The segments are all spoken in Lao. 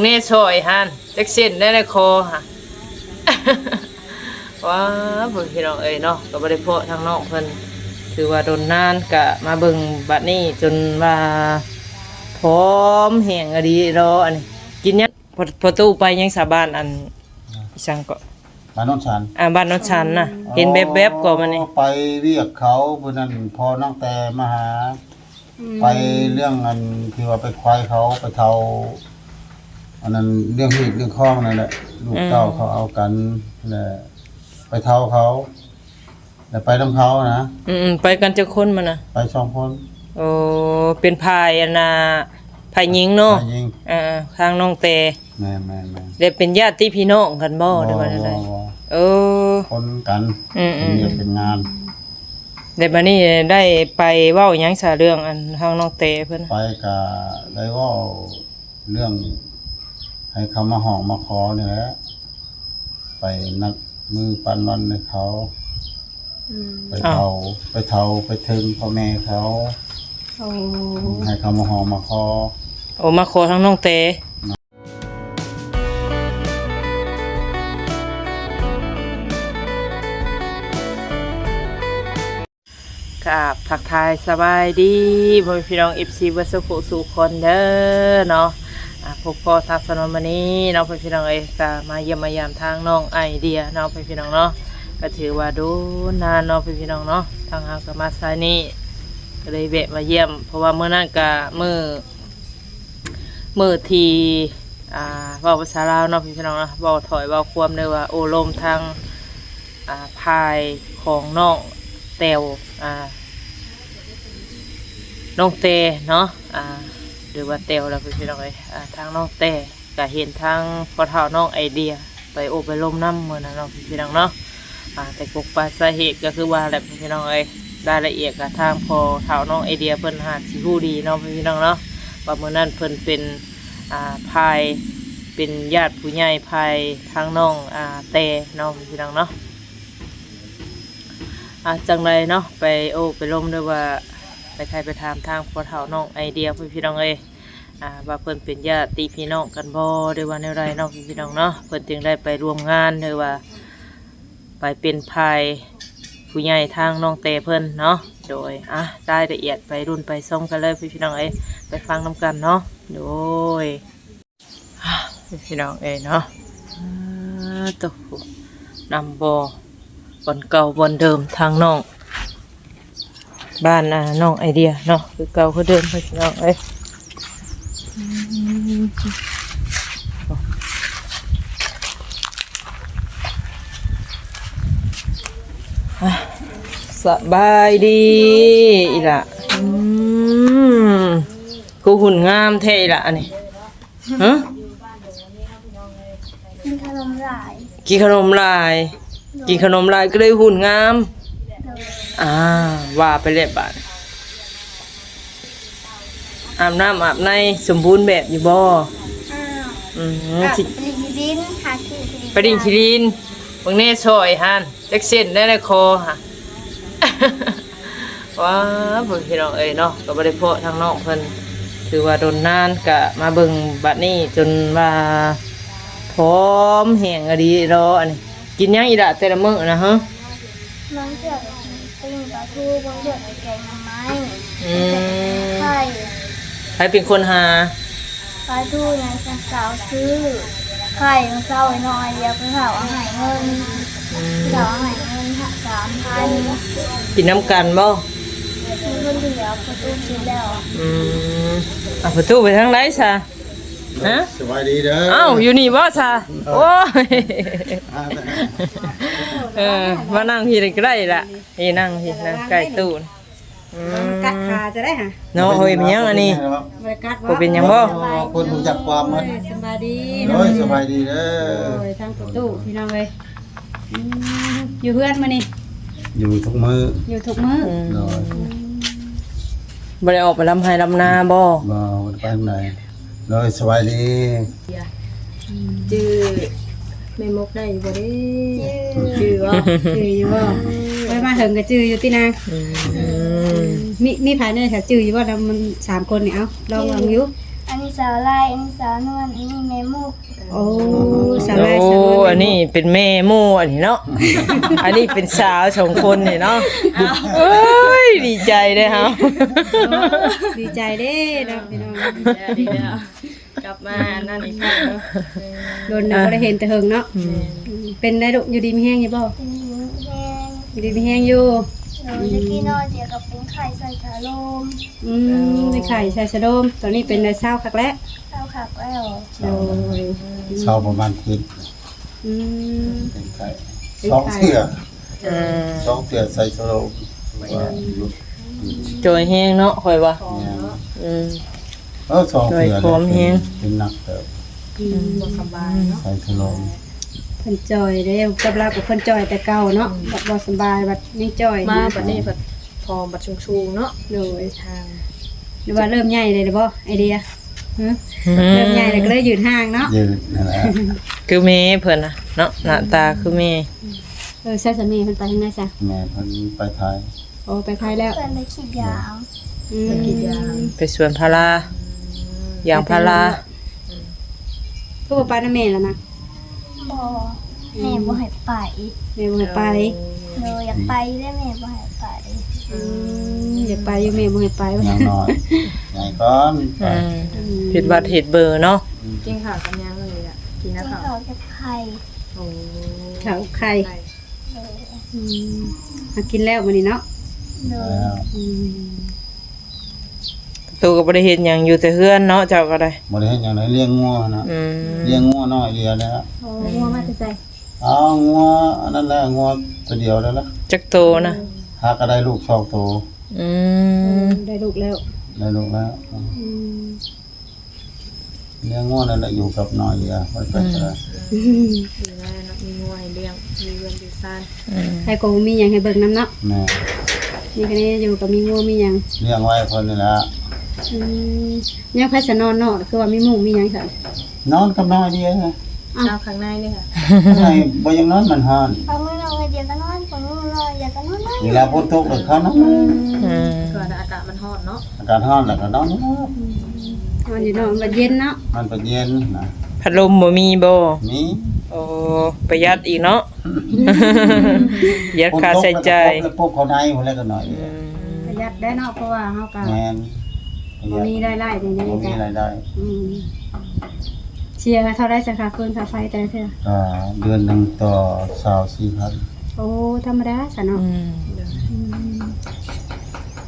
ແນ່ ຊອຍຫັ້ນ ຈັກເສັ້ນແດ່ໃນຄໍຫັ້ນ. ວ້າ ເບິ່ງພີ່ນ້ອງເອີຍເນາະ ກໍບໍ່ໄດ້ພໍ້ທາງນ້ອງເພິ່ນ ຖືວ່າດົນນານ ກະມາເບິ່ງບັດນີ້ຈົນວ່າພ້ອມແຮງອີ່ຫຼີເນາະ. ອັນນີ້ກິນຫຍັງ? ພໍ່ຕູ້ໄປຫຍັງສາ ບ້ານອັນ ອີ່ຫຍັງເກາະ ບ້ານໂນນສັນ. ອ່າ ບ້ານໂນນສັນນະ ເຫັນແວບໆ ເກາະ ມື້ນີ້ ອໍ ໄປວຽກເຂົາ ມື້ນັ້ນພໍ່ນາງແຕ່ມາຫາ ອືມ ໄປເລື່ອງອັນທີ່ວ່າໄປຄວາຍເຂົາ ໄປເຖົ້າ ອັນນັ້ນເລື່ອງຮີດເລື່ອງຄອງນັ້ນແຫຼະ ລູກເຕົ້າເຂົາເອົາກັນ ແລ້ວໄປເຖົ້າເຂົາ ແລ້ວໄປນຳເຂົານະ. ອືມໆ ໄປກັນຈັກຄົນມື້ນະ? ໄປສອງຄົນ. ໂອ້ ເປັນຝ່າຍອັນນ່າ ຝ່າຍຍິງເນາະ? ຝ່າຍຍິງ. ເອີ ທາງນ້ອງແຕ່. ແມ່ນໆໆ. ແລ້ວເປັນຍາດຕິພີ່ນ້ອງກັນບໍ່ ຫຼືວ່າແນວໃດ? ບໍ່ ບໍ່ ບໍ່. ເອີ ຄົນກັນ. ອືມໆໆ. ເປັນວຽກເປັນງານ. ແລ້ວບັດນີ້ໄດ້ໄປເວົ້າຫຍັງສາ ເລື່ອງອັນທາງນ້ອງແຕ່ເພິ່ນ? ໄປກະໄດ້ເວົ້າເລື່ອງໃຫ້ເຂົາມາຮ້ອງມາຂໍນີ້ແຫຼະ ໄປນັດມື້ປັນວັນໃຫ້ເຂົາ. ອືມ ໄປເຖົ້າ ໄປເຖົ້າໄປເຖິງພໍ່ແມ່ເຂົາ. ໂອ້ ໃຫ້ເຂົາມາຮ້ອງມາຂໍ. ໂອ້ ມາຂໍທາງນ້ອງແຕ່. ກາບທັກທາຍສະບາຍດີພໍ່ແມ່ພີ່ນ້ອງ ເອັຟຊີ ເບິດສູ່ຜູ້ສູ່ຄົນເດີເນາະ. ອ່າ ພົບພໍ້ທາງສາວນວນມື້ນີ້ເນາະ ພໍ່ແມ່ພີ່ນ້ອງເອີຍ ກະມາຢ້ຽມມາຢາມທາງນ້ອງໄອເດຍເນາະ ພໍ່ແມ່ພີ່ນ້ອງເນາະ. ກະຖືວ່າດົນນານເນາະ ພໍ່ແມ່ພີ່ນ້ອງເນາະ ທາງເຮົາກະມາສາຍນີ້ ກະເລີຍແວະມາຢ້ຽມ ເພາະວ່າມື້ນັ້ນກະມື້ ມື້ທີ່ ອ່າ ເວົ້າພາສາລາວເນາະ ພີ່ນ້ອງເນາະ ເວົ້າຖ້ອຍເວົ້າຄວາມ ຫຼືວ່າໂອ້ລົມທາງ ອ່າ ຝ່າຍຂອງນ້ອງແຕ້ວ ອ່າ ນ້ອງແຕ່ເນາະ ອ່າ ຫຼືວ່າແຕ້ວລະ ພີ່ນ້ອງເອີຍ ອ່າ ທາງນ້ອງແຕ່ກະເຫັນທາງພໍ່ເຖົ້ານ້ອງໄອເດຍ ໄປໂອ້ໄປລົມນຳມື້ນັ້ນເນາະ ພີ່ນ້ອງເນາະ. ອ່າ ແຕ່ກົກປາສາເຫດກໍຄືວ່າແຫຼະ ພີ່ນ້ອງເອີຍ ລາຍລະອຽດກໍທາງພໍ່ເຖົ້ານ້ອງໄອເດຍເພິ່ນຫາກຊິຮູ້ດີເນາະ ພີ່ນ້ອງເນາະ ວ່າມື້ນັ້ນເພິ່ນເປັນ ອ່າ ຝ່າຍ ເປັນຍາດຜູ້ໃຫຍ່ຝ່າຍທາງນ້ອງ ອ່າ ແຕ່ເນາະ ພີ່ນ້ອງເນາະ. ອ່າ ຈັ່ງໃດເນາະ ໄປໂອ້ໄປລົມ ຫຼືວ່າໄປໄຖ່ໄປຖາມທາງພໍ່ເຖົ້ານ້ອງໄອເດຍ ພີ່ນ້ອງເອີຍ ອ່າ ວ່າເພິ່ນເປັນຍາດຕິພີ່ນ້ອງກັນບໍ່ ຫຼືວ່າແນວໃດເນາະ ພີ່ນ້ອງເນາະ ເພິ່ນຈຶ່ງໄດ້ໄປຮ່ວມງານ ຫຼືວ່າໄປເປັນຝ່າຍຜູ້ໃຫຍ່ທາງນ້ອງແຕ່ເພິ່ນເນາະ. ໂດຍ ອ່ະ ລາຍລະອຽດໄປລຸ້ນໄປຊົມກັນເລີຍ ພີ່ນ້ອງເອີຍ ໄປຟັງນຳກັນເນາະ. ໂດຍ ພີ່ນ້ອງເອີຍເນາະ ອ່າ ໂຕ ນຳບໍ່ ບ່ອນເກົ່າບ່ອນເດີມ ທາງນ້ອງ ບ້ານ ອ່າ ນ້ອງໄອເດຍເນາະ ຄືເກົ່າຄືເດີມ ພີ່ນ້ອງເອີຍ. ອ່າ ສະບາຍດີອີ່ຫຼ້າ. ອືມ ກູຫຸ່ນງາມແທ້ອີ່ຫຼ້າອັນນີ້. ຮະ? ກິນຂະໜົມຫຼາຍ ກິນຂະໜົມຫຼາຍ ກິນຂະໜົມຫຼາຍກໍເລີຍຫຸ່ນງາມ. ໂດຍ ອ່າ ວ່າໄປແລ້ວບາດ ອາບນ້ຳອາບໃນສົມບູນແບບຢູ່ບໍ່? ອາບ ອືມ ອາບ ຊິ ໄປຫຼິ້ນຂີ້ດິນ ຫາຊື້ຂີ້ດິນ ໄປຫຼິ້ນຂີ້ດິນ. ເບິ່ງແນ່ ຊອຍຫັ້ນ ຈັກເສັ້ນແດ່ໃນຄໍຫັ້ນ. ວ້າ ເບິ່ງພີ່ນ້ອງເອີຍເນາະ ກໍບໍ່ໄດ້ພໍ້ທາງນ້ອງເພິ່ນ ຖືວ່າດົນນານ ກະມາເບິ່ງບັດນີ້ຈົນວ່າພ້ອມແຮງອີ່ຫຼີເນາະ. ອັນນີ້ກິນຫຍັງອີ່ຫຼະແຕ່ລະມື້ນະ? ຮະ ບາງເທື່ອກໍກິນປີ້ງປາທູ ບາງເທື່ອກໍແກງໜໍ່ໄມ້. ອືມ ແກງໄຂ່. ໃຜເປັນຄົນຫາ? ປາທູໃຫຍ່ ສາວຊື້ ໄຂ່ ເຊົ້ານ້ອຍດຽວ ເພິ່ນເອົາໃຫ້ເງິນ. ອືມ ເພິ່ນເອົາໃຫ້ເງິນສາມພັນ. ກິນນຳກັນບໍ່? ມີຄົນດຽວ ພໍ່ຕູ້ກິນແລ້ວ. ອືມ ອ່າ ພໍ່ຕູ້ໄປທາງໃດຊະ? ຮະ? ສະບາຍດີເດີ. ອ້າວ ຢູ່ນີ້ບໍ່ຊະ? ໂອ້ຍ ອ່າ ເອີ ມານັ່ງພີ້ກໍໄດ້ລະ. ນີ້ນັ່ງພີ້ ນັ່ງໃກ້ຕູ້. ອືມ ກັດຂາຈະໄດ້ຫະ ເນາະ. ເຮີ້ຍ ເປັນຫຍັງອັນນີ້? ບໍ່ໄດ້ກັດ ບໍ່ເປັນຫຍັງບໍ່? ເພິ່ນຮູ້ຈັກຄວາມໝົດ. ໂອ້ຍ ສະບາຍດີ. ໂດຍ ສະບາຍດີເດີ. ໂດຍ ທາງປະຕູພີ່ນ້ອງເອີຍ. ອືມ ຢູ່ເຮືອນມື້ນີ້? ຢູ່ທຸກມື້ ຢູ່ທຸກມື້. ອືມ ໂດຍ ບໍ່ໄດ້ອອກໄປລຳໄຮ່ລຳນາບໍ່? ບໍ່ ບໍ່ໄດ້ໄປທາງໃດ. ໂດຍ ສະບາຍດີ. ຈື່ແມ່ມົກໄດ້ຢູ່ບໍ່ເດ້? ຈື່ ຈື່ບໍ່? ຈື່ຢູ່ບໍ່? ໄປມາເຖິງກໍຈື່ຢູ່ຕິນາງ. ອືມ ມີ ມີໃຜແດ່ ຖ້າຈື່ຢູ່ບໍ່? ນຳມັນສາມຄົນນີ້ ເອົາ ລອງເບິ່ງຢູ່. ອັນນີ້ສາວລາຍ ອັນນີ້ສາວນວນ ອັນນີ້ແມ່ໝູກ. ໂອ້ ສາວລາຍ ໂອ້ ສາວນວນ ອັນນີ້ເປັນແມ່ໝູກ ອັນນີ້ເນາະ ອັນນີ້ເປັນສາວສອງຄົນນີ້ເນາະ. ໂອ້ຍ ດີໃຈເດ້ເຮົາ ດີໃຈເດ້ເນາະ ພີ່ນ້ອງ. ດີໃຈດີແລ້ວ ກັບມາອັນນັ້ນອີກຄັ້ງເນາະ. ດົນແລ້ວບໍ່ໄດ້ເຫັນແຕ່ເຫິງເນາະ. ແມ່ນ ເປັນໄດ້ລູກ ຢູ່ດີມີແຮງຢູ່ບໍ່? ຢູ່ດີມີແຮງ ຢູ່ດີມີແຮງຢູ່. ໂດຍ ແຕ່ກີ້ນ້ອຍດຽວກໍເປັນໄຂ້ໃສ່ສະໂລມ. ອືມ ເປັນໄຂ້ໃສ່ສະໂລມ. ຕອນນີ້ເປັນໄດ້ເຊົາຄັກແລ້ວ? ເຊົາຄັກແລ້ວ. ໂດຍ ເຊົາປະມານທິດ. ອືມ ເປັນໄຂ້ ເປັນໄຂ້ ສອງເທື່ອ. ເອີ ສອງເທື່ອໃສ່ສະໂລມ. ອືມ ຈ່ອຍແຮງເນາະ ຂ້ອຍວ່າ. ແມ່ນ ອືມ ເອີ ສອງເທື່ອ ຈ່ອຍຄວາມແຮງ ເປັນ ເປັນໜັກເຕີບ. ອືມ ບໍ່ສະບາຍເນາະ ໃສ່ສະໂລມ. ເພິ່ນຈ່ອຍເດ້ ກັບລາວກໍເພິ່ນຈ່ອຍແຕ່ເກົ່າເນາະ. ອືມ ບັດບໍ່ສະບາຍ ບັດຍັງຈ່ອຍ ມາບັດນີ້ ບັດຜອມ ບັດສູງໆເນາະ. ໂດຍ ທາງ ຫຼືວ່າເລີ່ມໃຫຍ່ແລ້ວບໍ່ ໄອເດຍ? ຫຶ ເລີ່ມໃຫຍ່ແລ້ວກໍເລີຍຢືນຫ່າງເນາະ. ຢືນຫັ້ນແຫຼະ ຄືແມ່ເພິ່ນນະເນາະ ໜ້າຕາຄືແມ່. ເອີ ໃສສາມີເພິ່ນໄປທາງໃດຊະ? ແມ່ເພິ່ນໄປໄທ. ໂອ້ ໄປໄທແລ້ວ ເພິ່ນໄປສີດຢາງ. ອືມ ໄປສີດຢາງ ໄປສວນພາລາ ອືມ ຢາງພາລາ. ອືມ ຄືບໍ່ໄປນຳແມ່ລະນະ? ບໍ່ ແມ່ບໍ່ໃຫ້ໄປ. ແມ່ບໍ່ໃຫ້ໄປ. ໂດຍ ຢາກໄປຢູ່ເດ້ ແມ່ບໍ່ໃຫ້ໄປ. ອືມ ຢາກໄປຢູ່ ແມ່ບໍ່ໃຫ້ໄປ. ຍັງນ້ອຍ ໃຫຍ່ກ່ອນໄປ. ອືມ ເຮັດບັດເຮັດເບີເນາະ. ອືມ ກິນເຂົ້າກັບຫຍັງມື້ນີ້ລະ? ກິນກັບເຂົ້າ ກິນເຂົ້າກັບໄຂ່. ໂອ້ ເຂົ້າໄຂ່. ໂດຍ ອືມ ຫາກິນແລ້ວມື້ນີ້ເນາະ. ໂດຍ ແລ້ວ ອືມ ໂຕກໍບໍ່ໄດ້ເຮັດຫຍັງ ຢູ່ແຕ່ເຮືອນເນາະ ເຈົ້າກໍໄດ້. ບໍ່ໄດ້ເຮັດຫຍັງເລີຍ ລ້ຽງງົວນະ. ອືມ ລ້ຽງງົວນ້ອຍດຽວນີ້ລະ. ໂອ້ ງົວມາແຕ່ໃສ? ເອົາ ງົວອັນນັ້ນແຫຼະ ງົວໂຕດຽວນັ້ນລະ. ຈັກໂຕນະ? ຫາກໍໄດ້ລູກສອງໂຕ. ອືມ ໄດ້ລູກແລ້ວ ໄດ້ລູກແລ້ວ. ອືມ ລ້ຽງງົວນັ້ນແຫຼະ ຢູ່ກັບນ້ອຍເດຍ ບໍ່ໄດ້ໄປໃສ. ອືມ ຢູ່ນະເນາະ ມີງົວໃຫ້ລ້ຽງ ມີເຮືອນມີຊານ. ອືມ ໃຜກໍບໍ່ມີຫຍັງໃຫ້ເບິ່ງນຳເນາະ. ແມ່ນ ມີແຕ່ນີ້ຢູ່ກໍມີງົວມີຫຍັງ ລ້ຽງໄວ້ເພິ່ນນີ້ແຫຼະ. ອືມ ຍັງໃຜສະນອນເນາະ ຄືວ່າມີມຸ້ງມີຫຍັງຊັ້ນ? ນອນກັບນ້ອຍເດຍ. ອ້າວ ເອົາ ຂ້າງໃນເດ ຂ້າງໃນບໍ່ຢາກນອນ ມັນຮ້ອນ. ບາງມື້ນ້ອງເດຍກໍນອນ ບາງມື້ນ້ອງເດຍກໍນອນ. ເວລາຝົນຕົກກໍເຂົ້ານອນ. ອືມ ອືມ ກໍອາກາດມັນຮ້ອນເນາະ. ອາກາດຮ້ອນແລ້ວກໍນອນ. ອືມ ນອນຢູ່ນອກມັນເຢັນເນາະ. ມັນກໍເຢັນນະ. ພັດລົມບໍ່ມີບໍ່? ມີ. ໂອ້ ປະຢັດອີກເນາະ. ປະຢັດຄ່າໃຊ້ຈ່າຍ. ຝົນຕົກແລ້ວກໍປົບ ແລ້ວປົບເຂົ້າໃນພຸ້ນແຫຼະກໍໜ້ອຍ. ອືມ ປະຢັດໄດ້ເນາະ ເພາະວ່າເຮົາກໍ ແມ່ນ ບໍ່ມີລາຍໄດ້ໃນນີ້ ບໍ່ມີລາຍໄດ້. ອືມ ເສຍເທົ່າໃດຊະ ຄ່າຟືນຄ່າໄຟແຕ່ລະເທື່ອ? ກໍເດືອນໜຶ່ງຕໍ່ຊາວສີ່ພັນ. ໂອ້ ທຳມະດາຊະເນາະ. ອືມ ອືມ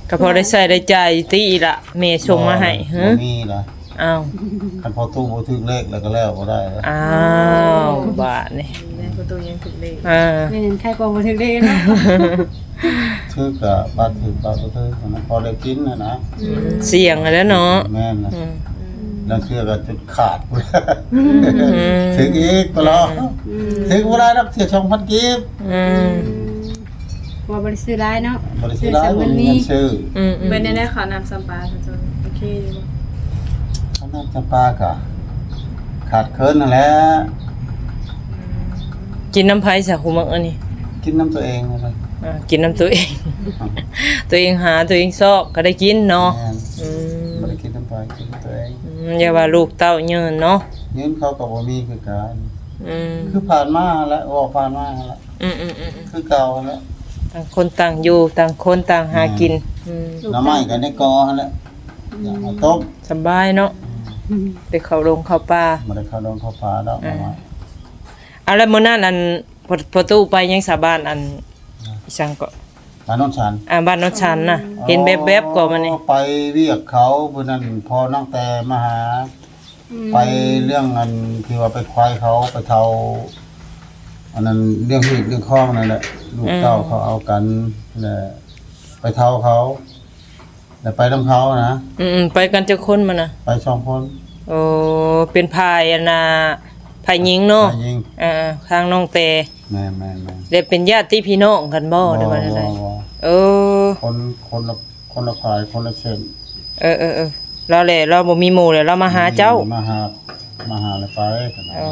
ກໍພໍໄດ້ໃຊ້ໄດ້ຈ່າຍຕິລະ ແມ່ສົ່ງມາໃຫ້. ບໍ່ ຫື ບໍ່ມີລະ. ອ້າວ ຄັນພໍ່ຕູ້ບໍ່ຖືກເລກແລ້ວກໍແລ້ວບໍ່ໄດ້ລະ. ອ້າວ ບາດນີ້ ແມ່ນພໍ່ຕູ້ຍັງຖືກເລກ. ເອີ ແມ່ນ ໃຜກໍບໍ່ຖືກເລກເນາະ. ຖືກກະບາດຖືກບາດບໍ່ຖືກ ມັນພໍໄດ້ກິນຫັ້ນນະ. ອືມ ສ່ຽງຫັ້ນແຫຼະເນາະ. ແມ່ນລະ. ອືມ ອືມ ລາງເທື່ອກໍຈົນຂາດພຸ້ນແຫຼະ. ອືມ ຖືກອີກຕະຫຼອດ. ອືມ ຖືກບໍ່ຫຼາຍດອກ ເສຍສອງພັນກີບ. ອືມ ອືມ ວ່າບໍ່ໄດ້ຊື້ຫຼາຍເນາະ. ບໍ່ໄດ້ຊື້ຫຼາຍ ບໍ່ມີເງິນຊື້. ອືມໆ ເປັນແນວໃດເຂົ້ານ້ຳຊຳປາ ໂອເຄຢູ່ບໍ່? ເຂົ້ານ້ຳຊຳປາກະຂາດເຂີນຫັ້ນແຫຼະ. ອືມ ກິນນຳໃຜຊະ ຄູ່ມື້ອັນນີ້? ກິນນຳຕົວເອງ. ອ່າ ກິນນຳຕົວເອງ. ຕົວເອງຫາ ຕົວເອງຊອກກໍໄດ້ກິນເນາະ. ແມ່ນ. ອືມ ບໍ່ໄດ້ກິນນຳໃຜ ກິນນຳຕົວເອງ. ອືມ ຢ່າວ່າລູກເຕົ້າເຍີນເນາະ. ເງິນເຂົາກໍບໍ່ມີຄືກັນ. ອືມ ຄືຜ່ານມາຫັ້ນແຫຼະ ເວົ້າຜ່ານມາຫັ້ນແຫຼະ. ອືມໆໆໆ ຄືເກົ່າຫັ້ນແຫຼະ. ຕ່າງຄົນຕ່າງຢູ່ ຕ່າງຄົນຕ່າງຫາກິນ. ແມ່ນ. ອືມ ໜໍ່ໄມ້ກໍໃນກໍຫັ້ນແຫຼະ ອືມ ຢາກມາຕົ້ມ. ສະບາຍເນາະ. ອືມ ໄດ້ເຂົ້າດົງເຂົ້າປ່າ. ບໍ່ໄດ້ເຂົ້າດົງເຂົ້າປ່າດອກ. ອືມ ໜໍ່ໄມ້. ເອົາ ແລ້ວມື້ນັ້ນ ອັນ ພໍ່ຕູ້ໄປຫຍັງສາບານ ອັນ ອີຫຍັງເກາະ ບ້ານໂນນສັນ. ອ່າ ບ້ານໂນນສັນນະ. ອໍ ເຫັນແວບໆເກາະມື້ນີ້ ໄປວຽກເຂົາ. ມື້ນັ້ນພໍ່ນາງແຕ່ມາຫາ. ອືມ ໄປເລື່ອງອັນທີ່ວ່າໄປຄວາຍເຂົາ ໄປເຖົ້າ ອັນນັ້ນ ເລື່ອງຮີດເລື່ອງຄອງນັ້ນແຫຼະ. ອືມ ລູກເຕົ້າເຂົາເອົາກັນ ແລະ ໄປເຖົ້າເຂົາ ແລະ ໄປນຳເຂົານະ. ອືມໆ ໄປກັນຈັກຄົນມື້ນະ? ໄປສອງຄົນ. ໂອ້ ເປັນຝ່າຍອັນນ່າ ຝ່າຍຍິງເນາະ. ຝ່າຍຍິງ. ເອີ ທາງນ້ອງແຕ່. ແມ່ນໆໆ ແລະ ເປັນຍາດຕິພີ່ນ້ອງກັນບໍ່ ຫຼືວ່າແນວໃດ? ບໍ່ ບໍ່ ບໍ່. ເອີ ຄົນ ຄົນລະ ຄົນລະຝ່າຍ ຄົນລະເສັ້ນ. ເອີໆໆ ລາວແຫຼະ ລາວບໍ່ມີໝູ່ແຫຼະ ລາວມາຫາເຈົ້າ. ມາຫາ ມາຫາແລ້ວໄປ. ເອີ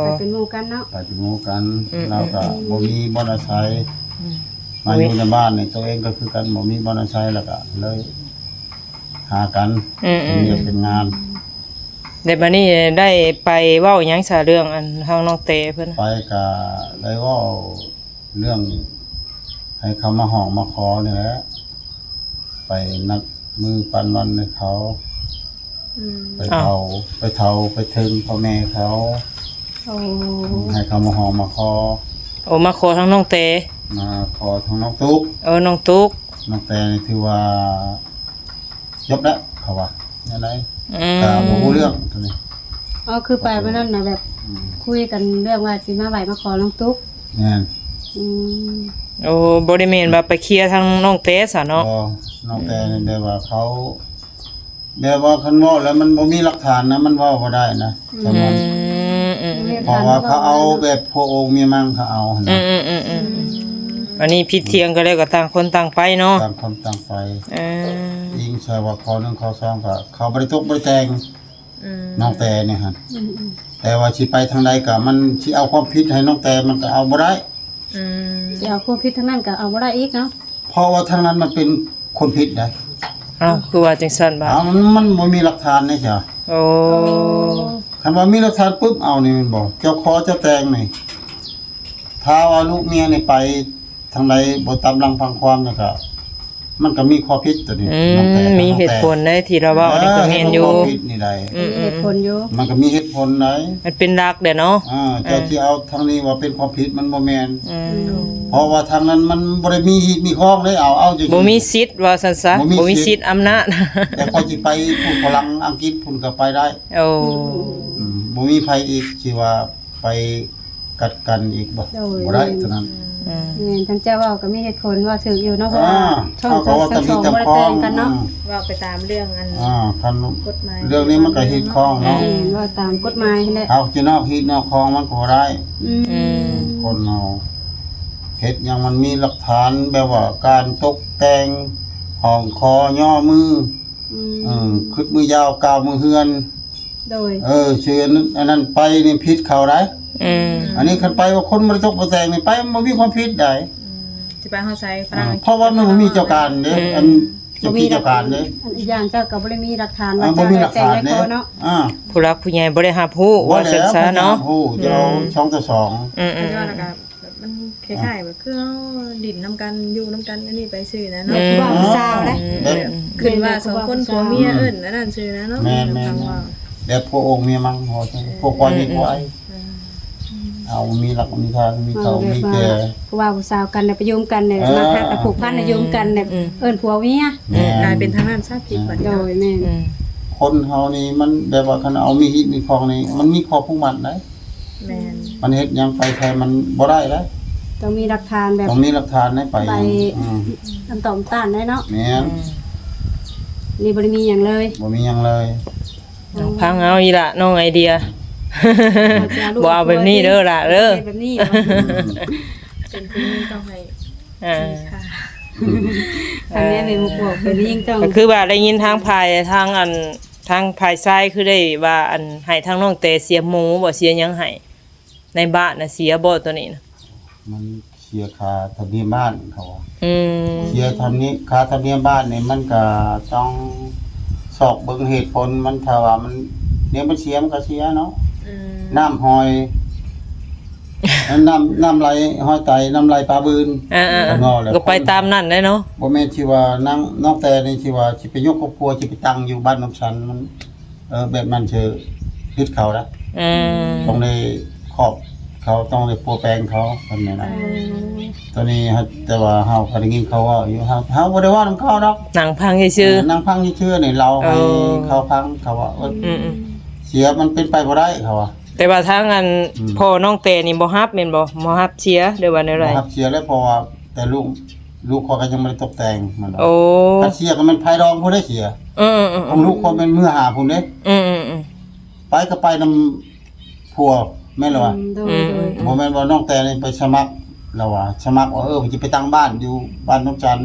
ໄປເປັນໝູ່ກັນເນາະ. ໄປເປັນໝູ່ກັນ. ອືມ ລາວກໍ ອືມ ບໍ່ມີບ່ອນອາໄສ. ອືມ ມາຢູ່ໃນບ້ານນີ້ ຕົວເອງກໍຄືກັນ ບໍ່ມີບ່ອນອາໄສ ແລ້ວກໍເລີຍຫາກັນ. ອືມໆ ເປັນວຽກເປັນງານ. ແລ້ວບາດນີ້ໄດ້ໄປເວົ້າຫຍັງຊະ ເລື່ອງອັນທາງນ້ອງແຕເພິ່ນ? ໄປກະໄດ້ເວົ້າເລື່ອງໃຫ້ເຂົາມາຮ້ອງມາຂໍນີ້ແຫຼະ ໄປນັດມື້ປັນວັນໃຫ້ເຂົາ ອືມ ໄປເຖົ້າ ອ້າວ ໄປເຖົ້າໄປເຖິງພໍ່ແມ່ເຂົາ ໂອ້ ໃຫ້ເຂົາມາຮ້ອງມາຂໍ. ໂອ້ ມາຂໍທາງນ້ອງແຕ ມາຂໍທາງນ້ອງຕຸກ. ເອີ ນ້ອງຕຸກ ນ້ອງແຕນີ້ຖືວ່າ ຈົບແລ້ວເຂົາວ່າແນວໃດ ອືມ ກະບໍ່ຮູ້ເລື່ອງໂຕນີ້. ອໍ ຄືໄປມື້ນັ້ນນະ ແບບ ອືມ ຄຸຍກັນເລື່ອງວ່າຊິມາໄຫວ້ມາຂໍນ້ອງຕຸກ. ແມ່ນ. ອືມ ໂອ້ ບໍ່ໄດ້ແມ່ນວ່າໄປເຄລຍທາງນ້ອງແຕຊະເນາະ? ບໍ່ ນ້ອງແຕນີ້ ອືມ ແບບວ່າເຂົາ ແບບວ່າຄັນເວົ້າແລ້ວມັນບໍ່ມີຫຼັກຖານນະ ມັນເວົ້າບໍ່ໄດ້ນະ. ອືມ ສະນັ້ນ ອືມ ອືມ ອືມ ເພາະວ່າເຂົາເອົາແບບຜົວໂອງເມຍມັງເຂົາເອົາຫັ້ນນະ. ອືມ ອືມ ອືມ ອືມ ອືມ ອັນນີ້ຜິດຖຽງກັນແລ້ວກໍຕ່າງຄົນຕ່າງໄປເນາະ ຕ່າງຄົນຕ່າງໄປ. ເອີ ອີງໃສ່ວ່າຂໍ້ໜຶ່ງຂໍ້ສອງກໍເຂົາບໍ່ໄດ້ຕົກບໍ່ໄດ້ແຕ່ງ ອືມ ນ້ອງແຕນີ້ຫັ້ນ. ອືມ ອືມ ແຕ່ວ່າຊິໄປທາງໃດກໍມັນຊິເອົາຄວາມຜິດໃຫ້ນ້ອງແຕມັນກໍເອົາບໍ່ໄດ້. ອືມ ຊິເອົາຄວາມຜິດທາງນັ້ນກໍເອົາບໍ່ໄດ້ອີກເນາະ ເພາະວ່າທາງນັ້ນມັນເປັນຄົນຜິດໄດ໋. ອ້າວ ຄືວ່າຈັ່ງຊັ້ນບາດ? ເອົາ ມັນ ມັນບໍ່ມີຫຼັກຖານເດ້ເຈົ້າ. ໂອ້ ຄັນວ່າມີຫຼັກຖານປຶບ ເອົານີ້ແມ່ນບໍ່ ເຈົ້າຂໍເຈົ້າແຕ່ງນີ້ ຖ້າວ່າລູກເມຍນີ້ໄປທາງໃດບໍ່ຕາມຫຼັງຟັງຄວາມນີ້ກໍ ມັນກໍມີຂໍ້ຜິດໂຕນີ້. ອືມ ນ້ອງແຕ ມີເຫດຜົນໃດ໋ທີ່ລາວເວົ້ານີ້ ເອີ ກໍແມ່ນຢູ່ ເຮັດໃຫ້ມີຄວາມຜິດນີ້ໄດ໋. ອືມ ມີເຫດຜົນຢູ່ ມັນກໍມີເຫດຜົນໄດ໋ ມັນເປັນຫຼັກແຫຼະເນາະ. ເອີ ເຈົ້າ ເອີ ຊິເອົາທາງນີ້ວ່າເປັນຄວາມຜິດ ມັນບໍ່ແມ່ນ. ອືມ ເພາະວ່າທາງນັ້ນມັນບໍ່ໄດ້ມີຮີດມີຄອງເດ້ ເອົາ ເອົາຈັ່ງ ບໍ່ມີສິດວ່າຊັ້ນຊະ ບໍ່ມີສິດ ບໍ່ມີສິດອຳນາດ ແຕ່ຂ້ອຍຊິໄປພຸ້ນຝຣັ່ງອັງກິດພຸ້ນກໍໄປໄດ້. ໂອ້ ອືມ ອືມ ອືມ ອືມ ບໍ່ມີໃຜອີກຊິວ່າໄປກັດກັນອີກບໍ່? ໂດຍ ບໍ່ໄດ້ ແມ່ນ ເທົ່ານັ້ນ. ອືມ ແມ່ນ ທ່ານເຈົ້າເວົ້າກໍມີເຫດຜົນ ເວົ້າຖືກຢູ່ເນາະ ເພາະວ່າ ເອີ ເຮົາ ເຮົາກໍເວົ້າຕາມເຫດຕາມຄອງ ທັງສອງບໍ່ໄດ້ແຕ່ງກັນເນາະ. ອືມ ເວົ້າໄປຕາມເລື່ອງອັນ ອ່າ ຄັນ ກົດໝາຍ ເລື່ອງນີ້ມັນກໍຮີດຄອງເນາະ. ແມ່ນ ເວົ້າຕາມກົດໝາຍຫັ້ນແຫຼະ ເຮົາຊິນອກຮີດນອກຄອງມັນກໍບໍ່ໄດ້. ອືມ ອືມ ຄົນເຮົາເຮັດຫຍັງມັນມີຫຼັກຖານ ແບບວ່າການຕົກແຕ່ງຫ້ອງຄໍຍໍມື ອືມ ອືມ ຄຶດມືຢາວກ່າວມືເຮືອນ. ໂດຍ ເອີ ຊື່ອັນນັ້ນ ອັນນັ້ນໄປນີ້ຜິດເຂົາໄດ໋. ອືມ ອັນນີ້ຄັນໄປວ່າຄົນບໍ່ໄດ້ຕົກບໍ່ແຕ່ງນີ້ ໄປມັນບໍ່ມີຄວາມຜິດໃດ໋. ອືມ ຊິໄປຮອດໃສ ອ່າ ຝຣັ່ງ ເພາະວ່າມັນບໍ່ມີເຈົ້າການເດ້. ອືມ ອັນ ບໍ່ມີ ເຈົ້າທີ່ເຈົ້າການເດ້ ອັນອີກຢ່າງເຈົ້າກໍບໍ່ໄດ້ມີຫຼັກຖານວ່າ ອ່າ ບໍ່ມີຫຼັກຖານເດ້ ເຈົ້າໄດ້ແຕ່ງໃນຄໍເນາະ. ອ່າ ຜູ້ຫຼັກຜູ້ໃຫຍ່ບໍ່ໄດ້ຮັບຮູ້ ບໍ່ແລ້ວ ວ່າຊັ້ນຊະເນາະ. ບໍ່ໄດ້ຮັບຮູ້ ຈະເອົາ ອືມ ສອງຕໍ່ສອງ. ອືມ ອືມ ແຕ່ວ່າແລ້ວກໍ ມັນຄ້າຍໆແບບຄືເຮົາຫຼິ້ນນຳກັນ ຢູ່ນຳກັນ ອັນນີ້ໄປຊື່ນະເນາະ. ອືມ ຄືວ່າຜູ້ສາວເດ້ ແບບ ແບບ ຄືວ່າສອງຄົນຜົວເມຍເອີ້ນອັນນັ້ນຊື່ນະເນາະ. ແມ່ນໆ ແບບຜົວອົງເມຍມັງ ພວກຄວາຍມີຄວາຍ. ອືມ ເອົາ ມີຫຼັກມີຖານ ມີເຖົ້າມີແກ່ ຜູ້ບ່າວຜູ້ສາວກັນ ໄດ້ໄປຢູ່ນຳກັນ ໄດ້ ເອີ ມາຮັກ ໄດ້ຜູກພັນ ໄດ້ຢູ່ນຳກັນ ໄດ້ ອືມ ເອີ້ນຜົວເມຍ. ແມ່ນ ກາຍເປັນທາງນັ້ນຊະ ຜິດບັດ ໂດຍ ແມ່ນ ອືມ ຄົນເຮົານີ້ມັນແບບວ່າ ຄັນເອົາມີຮີດມີຄອງນີ້ ມັນມີຂໍ້ຜູກມັດໄດ໋. ແມ່ນ ມັນເຮັດຫຍັງໄປໃສມັນບໍ່ໄດ້ເດ້ ຕ້ອງມີຫຼັກຖານແບບ ຕ້ອງມີຫຼັກຖານໃຫ້ໄປ ໃບ ອືມ ຄຳຕອບຕ້ານໄດ້ເນາະ. ແມ່ນ ອືມ ນີ້ບໍ່ໄດ້ມີຫຍັງເລີຍ ບໍ່ມີຫຍັງເລີຍ. ອືມ ຟັງເອົາອີ່ຫຼະ ນ້ອງໄອເດຍ ບໍ່ເອົາແບບນີ້ເດີຫຼະເດີ ເຮັດແບບນີ້ ອືມ ເປັນຜູ້ຍິງຕ້ອງໃຫ້ ອ່າ ທີ່ຄ່າ ອັນນີ້ແມ່ນບໍ່ບອກ ເປັນຍິງຕ້ອງ ກໍຄືວ່າໄດ້ຍິນທາງຝ່າຍ ທາງອັນ ທາງຝ່າຍຊາຍຄືໄດ້ວ່າ ອັນ ໃຫ້ທາງນ້ອງແຕເສຍໝູບໍ່ ເສຍຫຍັງໃຫ້ ໃນບ້ານນະ ເສຍບໍ່ໂຕນີ້ນະ? ມັນເສຍຄ່າທຳນຽມບ້ານເຂົາວ່າ. ອືມ ເສຍທຳນຽມ ຄ່າທຳນຽມບ້ານນີ້ ມັນກະຕ້ອງຊອກເບິ່ງເຫດຜົນມັນ ຖ້າວ່າມັນ ແນວມັນເສຍ ມັນກະເສຍເນາະ. ອືມ ນ້ຳຫ້ອຍ ນ້ຳ ນ້ຳໄຫຼຫ້ອຍໄຕ ນ້ຳໄຫຼປາບືນ. ເອີໆໆ ເພິ່ນເວົ້າແລ້ວ ກໍໄປຕາມນັ້ນແຫຼະເນາະ. ບໍ່ແມ່ນຊິວ່ານາງ ນ້ອງແຕນີ້ຊິວ່າຊິໄປຍົກຄອບຄົວ ຊິໄປຕັ້ງຢູ່ບ້ານນຳສັນ ມັນ ເອີ ແບບນັ້ນເຊີ ຜິດເຂົາລະ. ອືມ ຕ້ອງໄດ້ຂອບເຂົາ ຕ້ອງໄດ້ປົວແປງເຂົາ ເພິ່ນແນະນະ. ອືມ ໂຕນີ້ ແຕ່ວ່າເຮົາກໍໄດ້ຍິນເຂົາເວົ້າຢູ່ ເຮົາ ເຮົາບໍ່ໄດ້ເວົ້ານຳເຂົາດອກ ນັ່ງຟັງຊື່ໆ. ເອີ ນັ່ງຟັງຊື່ໆນີ້ ເລົ່າໃຫ້ ເອີ ເຂົາຟັງ ເຂົາວ່າ ເອີ ອືມໆ ເສຍ ມັນເປັນໄປບໍ່ໄດ້ ເຂົາວ່າ. ແຕ່ວ່າທາງອັນ ອືມ ພໍ່ນ້ອງແຕນີ້ບໍ່ຮັບແມ່ນບໍ່? ບໍ່ຮັບເສຍ ຫຼືວ່າແນວໃດ? ບໍ່ຮັບເສຍແລ້ວ ເພາະວ່າແຕ່ລູກ ລູກຂ້ອຍກໍຍັງບໍ່ໄດ້ຕົກແຕ່ງ ມັນວ່າ. ໂອ້ ຄັນເສຍກໍແມ່ນພາຍດອງຜູ້ໃດເສຍ. ເອີໆໆ ຂອງລູກຂ້ອຍແມ່ນມື້ຫາຜູ້ໃດ. ອືມໆໆ ໄປກໍໄປນຳຜົວ ແມ່ນລະວ່າ. ອືມ ໂດຍໆ ອືມໆໆ ບໍ່ແມ່ນວ່ານ້ອງແຕນີ້ໄປສະໝັກ ລະວ່າ ສະໝັກວ່າ ເອີ ຊິໄປຕັ້ງບ້ານຢູ່ບ້ານນຳສັນ.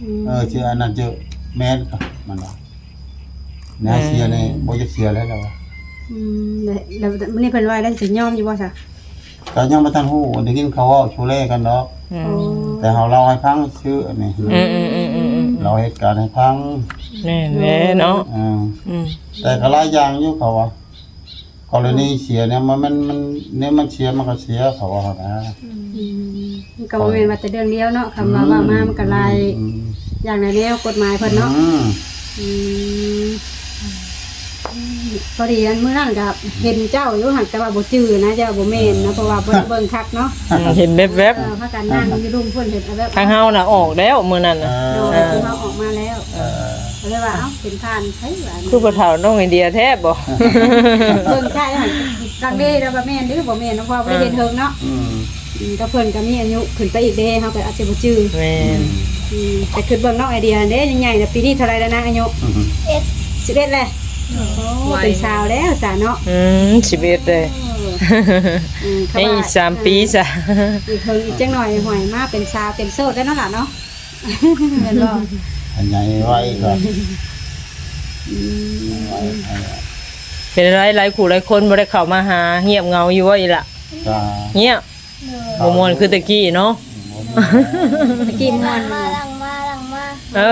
ອືມ ເອີ ຊື່ອັນນັ້ນຊື່ ແມ່ນ ມັນວ່າ. ແນວເສຍນີ້ ອືມ ບໍ່ຢາກເສຍແລ້ວລະວ່າ. ອືມ ແລ້ວ ແລ້ວມື້ນີ້ເພິ່ນວ່າໄດ້ ຊິຍອມຢູ່ບໍ່ຊະ? ກໍຍັງບໍ່ທັນຮູ້ ໄດ້ຍິນເຂົາເວົ້າຊູເລກັນດອກ. ອືມ ໂອ້ ແຕ່ເຮົາເລົ່າໃຫ້ຟັງຊື່ອັນນີ້. ອືມໆໆໆໆ ເລົ່າເຫດການໃຫ້ຟັງ. ແມ່ນແຫຼະເນາະ. ເອີ ອືມ ແຕ່ກໍຫຼາຍຢ່າງຢູ່ເຂົາວ່າ. ກໍລະນີເສຍແນວມັນ ມັນ ມັນ ແນວມັນເສຍມັນກໍເສຍ ເຂົາວ່າຫັ້ນນະ. ອືມ ອືມ ມັນກໍບໍ່ແມ່ນວ່າແຕ່ເລື່ອງດຽວເນາະ ຄຳວ່າເວົ້າມາມັນກໍຫຼາຍ ອືມ ຢ່າງຫຼາຍແນວ ກົດໝາຍເພິ່ນເນາະ. ອືມ ອືມ ພໍດີອັນມື້ນັ້ນກໍເຫັນເຈົ້າຢູ່ຫັ້ນ ແຕ່ວ່າບໍ່ຈື່ນະ ເຈົ້າບໍ່ແມ່ນນະ ເອີ ເພາະວ່າບໍ່ໄດ້ເບິ່ງຄັກເນາະ. ອືມ ເຫັນແວບໆ ເອີ ພາກັນນັ່ງຢູ່ລຸ່ມພຸ້ນ ເຫັນແວບໆ ທາງເຮົານະອອກແລ້ວມື້ນັ້ນນະ. ເອີ ເອີ ເອີ ຄືເຮົາອອກມາແລ້ວ ເອີ ກໍເລີຍວ່າ ເອົ້າ ເປັນທ່ານໃຜວະ ຄືບໍ່ເຖົ້ານ້ອງໄອເດຍແທ້ບໍ່? ເບິ່ງໃກ້ຫັ້ນ ລັງເລແລ້ວວ່າແມ່ນຫຼືບໍ່ແມ່ນເນາະ ເພາະວ່າບໍ່ໄດ້ເຫັນເຫິງເນາະ. ອືມ ອືມ ແຕ່ເພິ່ນກໍມີອາຍຸຂຶ້ນໄປອີກເດ້ ເຮົາກໍອາດຈະບໍ່ຈື່. ແມ່ນ ອືມ ແຕ່ຄິດເບິ່ງນ້ອງໄອເດຍເດ້ ໃຫຍ່ໆ ແລ້ວ ປີນີ້ເທົ່າໃດແລ້ວນະອາຍຸ? ສິບເອັດ ສິບເອັດແລ້ວ. ໂອ້ ເປັນສາວແລ້ວສາເນາະ. ອືມ ສິບເອັດເດ້. ອືມ ໃຫ້ອີກສາມປີສາ ອີກເຫິງອີກຈັກໜ້ອຍ ຫ້ອຍມາເປັນສາວເຕັມໂສດແລ້ວເນາະຫຼານເນາະ. ແມ່ນບໍ່? ໃຫ້ໃຫຍ່ໄວກ່ອນ. ອືມ ເປັນໃດ ຫຼາຍຄູ່ຫຼາຍຄົນບໍ່ໄດ້ເຂົ້າມາຫາ ງຽບເຫງົາຢູ່ບໍ່ອີ່ຫຼະ? ກໍງຽບ ໂດຍ ບໍ່ມ່ວນຄືແຕ່ກີ້ເນາະ. ອືມ ແຕ່ກີ້ມ່ວນ ຫຼັງມາ ຫຼັງມາ ຫຼັງມາ ເອີ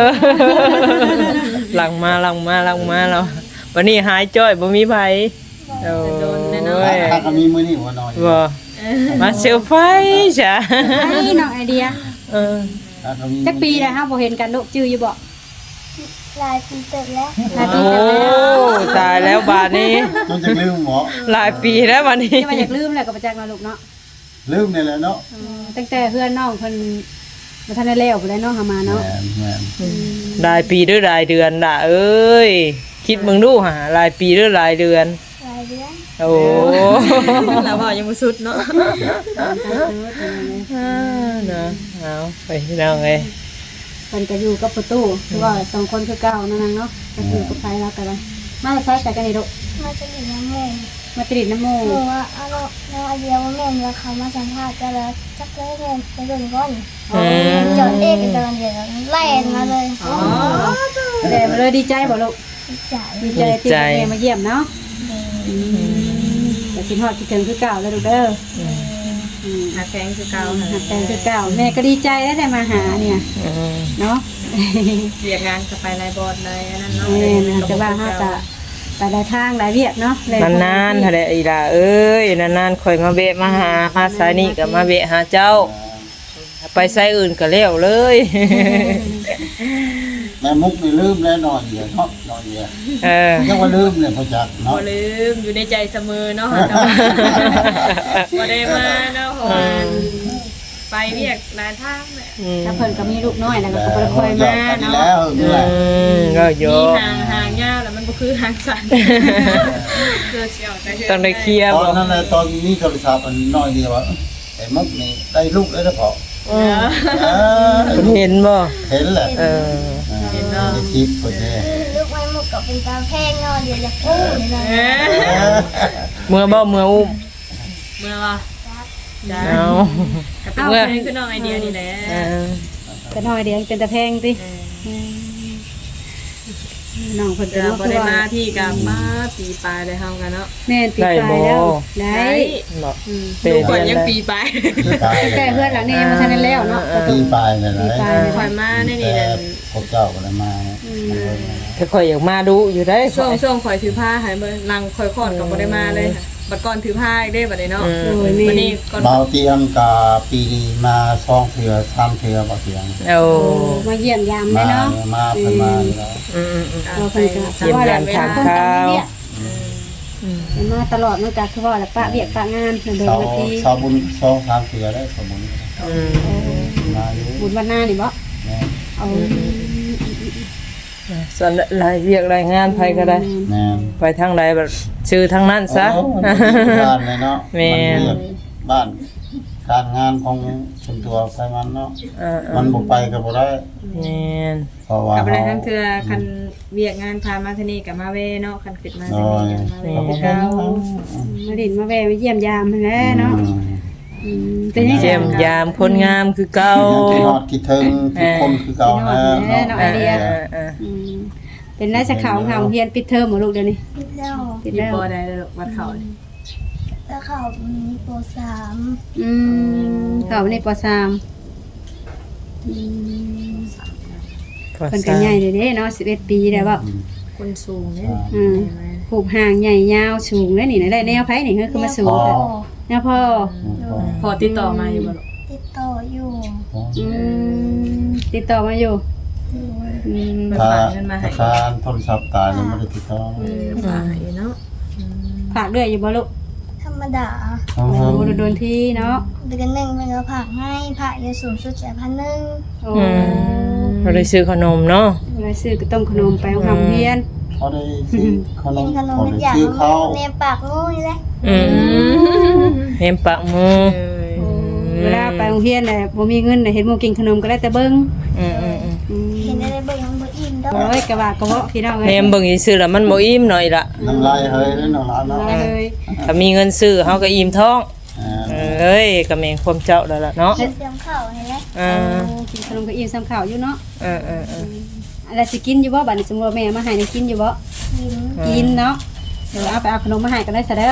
ຫຼັງມາ ຫຼັງມາ ຫຼັງມາແລ້ວ. ບັດນີ້ຫາຍຈ້ອຍ ບໍ່ມີໃຜ. ໂດຍ ໂດນແນ່ເນາະ. ໂອ້ຍ ຫາກໍມີມື້ນີ້ບໍ່ນ້ອຍ ບໍ່ ເອີ ມາເຊີໄພຣສ໌ຊະ. ໄອ້ນ້ອງໄອເດຍ ເອີ ຫາກໍມີ ຈັກປີແລ້ວເຮົາບໍ່ເຫັນກັນລູກ ຈື່ຢູ່ບໍ່? ຫຼາຍປີເຕີບແລ້ວ ຫຼາຍປີເຕີບແລ້ວ. ໂອ້ ຕາຍແລ້ວບາດນີ້ ມັນຈະລືມບໍ່? ຫຼາຍປີແລ້ວບາດນີ້ ຈະວ່າຢາກລືມແລ້ວກໍບໍ່ຈັກເນາະລູກເນາະ. ລືມນີ້ແຫຼະເນາະ. ອືມ ຕັ້ງແຕ່ເຮືອນນ້ອງເພິ່ນບໍ່ທັນໄດ້ແລ້ວພຸ້ນແຫຼະເນາະ ເຮົາມາເນາະ. ແມ່ນໆ ອືມ ຫຼາຍປີຫຼືຫຼາຍເດືອນລະເອີຍ? ຄິດເບິ່ງດູຫາ ຫຼາຍປີຫຼືຫຼາຍເດືອນ? ຫຼາຍເດືອນ. ໂອ້ ລາວເວົ້າຍັງບໍ່ສຸດເນາະ. ອ່າ ເນາະ ເອົາ ໄປພີ່ນ້ອງເອີຍ. ເພິ່ນກໍຢູ່ກັບພໍ່ຕູ້ ຄືວ່າສອງຄົນຄືເກົ່ານັ້ນນະເນາະ. ກໍຢູ່ກັບໃຜລາວກໍໄດ້. ມາແຕ່ໃສໃສກັນນີ້ລູກ? ມາແຕ່ຫຼິ້ນນຳໝູ່. ມາແຕ່ຫຼິ້ນນຳໝູ່. ໝູ່ວ່າ ເອົາເນາະ ນ້ອງໄອເດຍ ບໍ່ແມ່ນວ່າເຂົາມາສຳພາດເຈົ້າແລ້ວ ຈັກເລີຍແມ່ນໄປເບິ່ງກ່ອນ. ອືມ ຈອດເອກກັນຕອນດຽວ ແລ່ນມາເລີຍ. ອໍ ແລ່ນມາເລີຍ. ດີໃຈບໍ່ລູກ? ດີໃຈ ດີໃຈທີ່ແມ່ມາຢ້ຽມເນາະ. ອືມ ກໍຄິດຮອດຄິດເຖິງຄືເກົ່າເດີລູກເດີ. ອືມ ອືມ ຮັກແພງຄືເກົ່າ ຮັກແພງຄືເກົ່າ. ແມ່ກໍດີໃຈໄດ້ ໄດ້ມາຫານີ້ ອືມ ເນາະ. ວຽກງານກໍໄປຫຼາຍບ່ອນຫຼາຍອັນນັ້ນເນາະ. ແມ່ນ ແຕ່ວ່າເຮົາກໍໄປຫຼາຍທາງຫຼາຍວຽກເນາະ. ນານໆ ຫັ້ນແຫຼະອີ່ຫຼ້າເອີຍ ນານໆ ຄ່ອຍມາແວະມາຫາ. ມາສາຍນີ້ກໍມາແວະຫາເຈົ້າ. ໄປສາຍອື່ນກໍແລ້ວເລີຍ. ແມ່ມຸກນີ້ລືມແລ້ວ ນ້ອຍເດຍເນາະ ນ້ອຍເດຍ. ເອີ ຍັງວ່າລືມເລີຍ ບໍ່ຈັກເນາະ. ບໍ່ລືມ ຢູ່ໃນໃຈສະເໝີເນາະ. ເຮົາກໍບໍ່ໄດ້ມາເນາະ ເພາະວ່າ ອືມ ໄປວຽກຫຼາຍທາງແຫຼະ. ອືມ ແລ້ວເພິ່ນກໍມີລູກນ້ອຍແລ້ວ ກໍບໍ່ໄດ້ຄ່ອຍມາເນາະ. ອືມ ເວົ້າຢອກ ມີຫາງ ຫາງຍາວແລ້ວມັນບໍ່ຄືຫາງສັ້ນ. ຕ້ອງໄດ້ເຄຍ. ຕອນນັ້ນແຫຼະ ຕອນມີໂທລະສັບອັນນ້ອຍເດຍວ່າ ໄອ້ມຸກນີ້ໄດ້ລູກແລ້ວເນາະພໍ່. ອືມ ເອີ ເພິ່ນເຫັນບໍ່? ເຫັນແຫຼະ. ເອີ ເອີ ເຫັນເນາະ ໃນຄລິບເພິ່ນເດ້. ລູກໄອ້ມຸກກໍເປັນຕາແພງເນາະ ດຽວຢາກອຸ້ມເນາະ. ເອີ ເມືອບໍ່? ເມືອອຸ້ມ ເມືອບໍ່? ເອົາ ກໍເປັນ ເອີ ຄືນ້ອງໄອເດຍນີ້ແຫຼະ. ເອີ ກໍນ້ອຍດຽວເປັນຕາແພງຕິ. ເອີ ອືມ ນ້ອງເພິ່ນກໍບໍ່ໄດ້ມາພີ້ກັນ ມາປີປາຍແລ້ວເຮົາກັນເນາະ. ແມ່ນ ປີປາຍແລ້ວ. ໄດ້ບໍ່? ໄດ້ ອືມ ລູກຂ້ອຍຍັງປີປາຍ ປີປາຍ ແຕ່ເຮືອນຫຼັງນີ້ຍັງບໍ່ທັນໄດ້ແລ້ວເນາະ. ເອີ ປີປາຍແລ້ວ ປີປາຍແລ້ວ. ຂ້ອຍມາໃນນີ້ແຫຼະ ພວກເຈົ້າກໍໄດ້ມາ. ອືມ ແຕ່ຂ້ອຍຢາກມາດຸຢູ່ໄດ໋. ຊ່ວງ ຊ່ວງຂ້ອຍຖືພາໃຫ້ເບິ່ງ ຫຼັງຂ້ອຍຄອດກໍບໍ່ໄດ້ມາເລີຍ. ບັດກ່ອນຖືພາອີກເດ້ບັດນີ້ເນາະ. ອືມ ໂດຍ ແມ່ນ ບັດນີ້ກ່ອນ ເບົາຕຽງກະປີນີ້ມາສອງເທື່ອສາມເທື່ອ ເບົາຕຽງ. ໂອ້ ໂອ້ ມາຢ້ຽມຢາມແດ່ເນາະ. ມາ ມາ ເພິ່ນມາຢູ່ແລ້ວ. ອືມໆໆ ເອີ ເພິ່ນກໍ ຢ້ຽມຢາມຖາມຂ່າວ. ອືມ ອືມ ເພິ່ນມາຕະຫຼອດ ມັນກໍຄືວ່າລະ ປະວຽກປະງານ ໂດນ ເຊົາ ມາທີ ເຊົາບຸນສອງສາມເທື່ອແລ້ວ ເຊົາບຸນ. ອືມ ໂອ້ ມາຢູ່ ບຸນວັດນານີ້ບໍ່? ແມ່ນ. ໂອ້ ອືມ ສ່ວນຫຼາຍວຽກຫຼາຍງານໃຜກໍໄດ້. ແມ່ນ ໄປທາງໃດບັດຊື່ທາງນັ້ນຊະ. ໂອ້ ບ້ານເລີຍເນາະ. ແມ່ນ ມັນວຽກບ້ານການງານຂອງສ່ວນຕົວໃຜມັນເນາະ. ເອີໆ ມັນບໍ່ໄປກໍບໍ່ໄດ້. ແມ່ນ ເພາະວ່າ ກໍບໍ່ໄດ້ ເຮົາ ທັງເທື່ອ ອືມ ຄັນວຽກງານຜ່ານມາທາງນີ້ກໍມາແວ່ເນາະ ຄັນຂຶ້ນມາທາງນີ້ກໍມາແວ່ ໂດຍ ຄືເກົ່າ. ອືມ ມາຫຼິ້ນມາແວ່ ມາຢ້ຽມຢາມຫັ້ນແຫຼະເນາະ. ອືມ ອືມ ເປັນຈັ່ງໃດ ຢ້ຽມຢາມຄົນງາມຄືເກົ່າ ຄິດຮອດຄິດເຖິງທຸກຄົນຄືເກົ່າ ເອີ ເນາະ ເນາະ ໄອເດຍ. ເອີໆ ອືມ ເປັນໄດສະເຂົາ ເຮົາຮຽນປິດເທີມບໍ່ລູກດຽວນີ້? ປິດແລ້ວ ປິດແລ້ວ. ປີປ.ໃດແລ້ວລູກ ວັດເຂົານີ້? ແລ້ວເຂົານີ້ ປ.ສາມ. ອືມ ເຂົານີ້ ປ.ສາມ. ອືມ ເພິ່ນກໍໃຫຍ່ແລ້ວເດ້ເນາະ ສິບເອັດປີແລ້ວເບາະ. ອືມ ຄົນສູງເດ້. ອືມ ຮູບຮ່າງໃຫຍ່ຍາວສູງເດ້ນີ້ນະ. ໄດ້ແນວໃຜນີ້? ຄືມາສູງ ພໍ່ ແທ້ ແນວພໍ່. ອືມ ອືມ ພໍ່ ພໍ່ຕິດຕໍ່ມາຢູ່ບໍ່ລູກ? ຕິດຕໍ່ຢູ່. ອືມ ຕິດຕໍ່ມາຢູ່. ໂດຍ. ອືມ ເພິ່ນຝາກເງິນມາໃຫ້ ຖ້າ ຖ້າຄ່າໂທລະສັບຕາຍຍັງບໍ່ໄດ້ຕິດຕໍ່. ເອີ ຝາກໃຫ້ເນາະ. ອືມ ຝາກເລື້ອຍຢູ່ບໍ່ລູກ? ທຳມະດາ. ໂອ້ ດົນໆທີເນາະ. ເດືອນໜຶ່ງເພິ່ນກໍຝາກໃຫ້ ຝາກຢູ່ສູງສຸດແຕ່ພັນໜຶ່ງ. ໂອ້ ອືມ ບໍ່ໄດ້ຊື້ຂະໜົມເນາະ. ບໍ່ໄດ້ຊື້ກະຕ້ອງຂະໜົມໄປໂຮງຮຽນ. ອືມ ພໍໄດ້ຊື້ຂະໜົມ ກິນຂະໜົມ ພໍໄດ້ຊື້ເຂົ້າ ແນມປາກໝູນີ້ແຫຼະ. ອືມ ອືມ ແນມປາກໝູ. ເອີ ອືມ ເວລາໄປໂຮງຮຽນແຫຼະ ບໍ່ມີເງິນນະ ເຫັນໝູ່ກິນຂະໜົມກໍໄດ້ແຕ່ເບິ່ງ. ອືມໆໆ ອືມ ເຫັນໄດ້ເບິ່ງມັນບໍ່ອີ່ມດອກ. ໂອ້ຍ ກະວ່າກະເວາະພີ່ນ້ອງເອີຍ ແນມເບິ່ງຊື່ໆລະມັນບໍ່ອີ່ມເນາະ ອີ່ລະ. ນ້ຳລາຍເຮີຍເນາະຫຼານເນາະ. ນ້ຳລາຍເຮີຍ ກະມີເງິນຊື້ເຮົາກະອີ່ມທ້ອງ. ອ່າ ເອີຍ ກະແມ່ນຄວາມເຈົ້າແລ້ວລະເນາະ. ກິນສ່ຳເຂົ້ານີ້ແຫຼະ. ອ່າ ໂອ້ ກິນຂະໜົມກະອີ່ມສ່ຳເຂົ້າຢູ່ເນາະ. ເອີໆໆ ອືມ ແລ້ວຊິກິນຢູ່ບໍ່ບາດນີ້? ສົມມຸດວ່າແມ່ເອົາມາໃຫ້ນີ້ກິນຢູ່ບໍ່? ກິນ ກິນເນາະ. ເອີ ເອົາໄປເອົາຂະໜົມມາໃຫ້ກັນເດີຊະເດີ.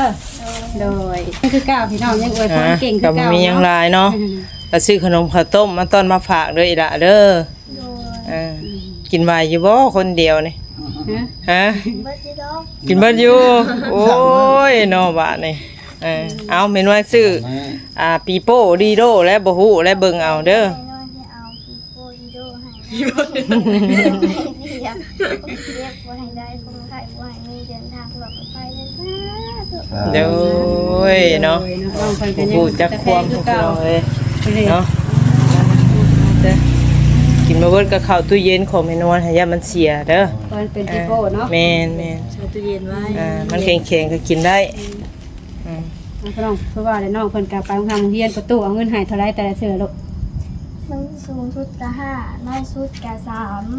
ໂດຍ ໂດຍ ຍັງຄືເກົ່າພີ່ນ້ອງ ຍັງອວຍພອນເກັ່ງຄືເກົ່າ. ກະບໍ່ມີຫຍັງຫຼາຍເນາະ ກະຊື້ຂະໜົມເຂົ້າຕົ້ມມາຕ້ອນມາຝາກເດີອີ່ລະເດີ. ໂດຍ. ເອີ ອືມ ກິນໄຫວຢູ່ບໍ່ຄົນດຽວນີ້? ຮະ? ຮະ? ກິນເບິດຢູ່ດອກ. ກິນເບິດຢູ່. ໂອ້ຍເນາະບາດນີ້. ເອີ ເອົາ ແມ່ນວ່າຊື້ ອ່າ ປີໂປ້ດີໂດແລ້ວ ບໍ່ຮູ້ແລ້ວ ເບິ່ງເອົາເດີ. ແມ່ນວ່າຊິເອົາປີໂປ້ດີໂດໃຫ້ ເກັບບໍ່ໃຫ້ໄດ້ ຄົນໄຂ້ບໍ່ໃຫ້ມີເດີນທາງ ໂດຍເນາະ. ໂດຍເນາະ ນ້ອງເພິ່ນກໍຍັງຮູ້ຈັກຄວາມ ພີ່ນ້ອງເອີຍເນາະ. ກິນບໍ່ເບິດກໍເຂົ້າຕູ້ເຢັນຂອງແມ່ນວນ ໃຫ້ຢ້ານມັນເສຍເດີ. ເພິ່ນເປັນປີໂປ້ເນາະ. ເອີ ແມ່ນໆ ໃສ່ຕູ້ເຢັນໄວ້. ອ່າ ມັນແຂງໆກໍກິນໄດ້. ອືມ ອືມ ພີ່ນ້ອງ ຄືວ່າແຫຼະ ນ້ອງເພິ່ນກໍໄປໂຮງຮຽນ ປະຕູເອົາເງິນໃຫ້ເທົ່າໃດແຕ່ລະເທື່ອລູກ? ມັນສູງສຸດກະຫ້າ ນ້ອຍສຸດກະສາມ. ອືມ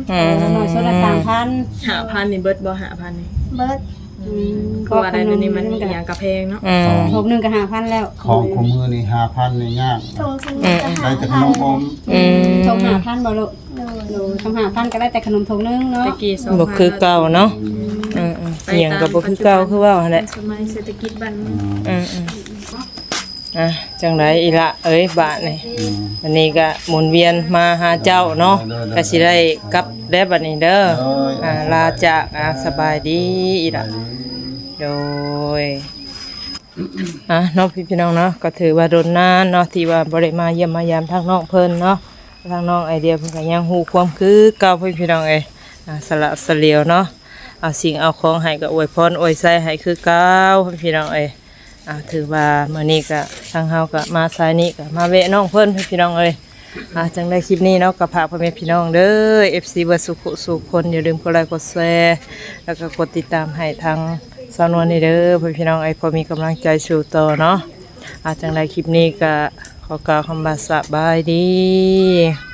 ນ້ອຍສຸດລະສາມພັນ. ຫ້າພັນນີ້ເບິດບໍ່? ຫ້າພັນນີ້ເບິດ. ອືມ ຄືວ່າໄດ້ດຽວນີ້ມັນອີ່ຫຍັງກະແພງເນາະ. ອືມ ຖົງໜຶ່ງກະຫ້າພັນແລ້ວ. ຂອງຄູ່ມື້ນີ້ຫ້າພັນນີ້ຍາກ. ຖົງໜຶ່ງກະຫ້າພັນ. ອືມ ໄດ້ແຕ່ຂະໜົມອົມ. ອືມ ຖົງຫ້າພັນບໍ່ລູກ? ໂດຍ ໂດຍ ທຳຫ້າພັນກໍໄດ້ແຕ່ຂະໜົມຖົງໜຶ່ງເນາະ. ແຕ່ກີ້ ບໍ່ຄືເກົ່າເນາະ. ອືມ ອືມໆ ອີ່ຫຍັງກໍບໍ່ຄືເກົ່າ ຄືເວົ້າຫັ້ນແຫຼະ. ສະໄໝເສດຖະກິດບ້ານເມືອງ. ອືມໆ ອ່ະ ຈັ່ງໃດອີ່ລະເອີຍບາດນີ້? ອືມ ອັນນີ້ກໍໝູນວຽນມາຫາເຈົ້າເນາະ. ໂດຍໆໆ ກໍຊິໄດ້ກັບແລ້ວບາດນີ້ເດີ. ໂດຍ ອ່າ ລາຈາກ ອ່າ ສະບາຍດີອີ່ລະ. ໂດຍ ອ່ະເນາະ ພີ່ນ້ອງເນາະ ກໍຖືວ່າດົນນານເນາະ ທີ່ວ່າບໍ່ໄດ້ມາຢ້ຽມມາຢາມທາງນ້ອງເພິ່ນເນາະ. ທາງນ້ອງໄອເດຍເພິ່ນກໍຍັງຮູ້ຄວາມຄືເກົ່າ ພີ່ນ້ອງເອີຍ. ອ່າ ສະຫຼະສະຫຼຽວເນາະ ເອົາສິ່ງເອົາຂອງໃຫ້ ກໍອວຍພອນອວຍໄຊໃຫ້ຄືເກົ່າ ພີ່ນ້ອງເອີຍ. ອ່າ ຖືວ່າມື້ນີ້ກໍທາງເຮົາກໍມາສາຍນີ້ກໍມາແວະນ້ອງເພິ່ນ ພີ່ນ້ອງເອີຍ. ອ່າ ຈັ່ງໃດຄລິບນີ້ເນາະ ກໍຝາກພໍ່ແມ່ພີ່ນ້ອງເດີ ເອັຟຊີ ເບິດສູ່ຜູ້ສູ່ຄົນ ຢ່າລືມກົດໄລກົດແຊ ແລ້ວກໍກົດຕິດຕາມໃຫ້ທາງສາວນວນນີ້ເດີ ພໍ່ແມ່ພີ່ນ້ອງເອີຍ ພໍມີກຳລັງໃຈສູ້ຕໍ່ເນາະ. ອ່າ ຈັ່ງໃດຄລິບນີ້ກໍຂໍກ່າວຄຳວ່າສະບາຍດີ.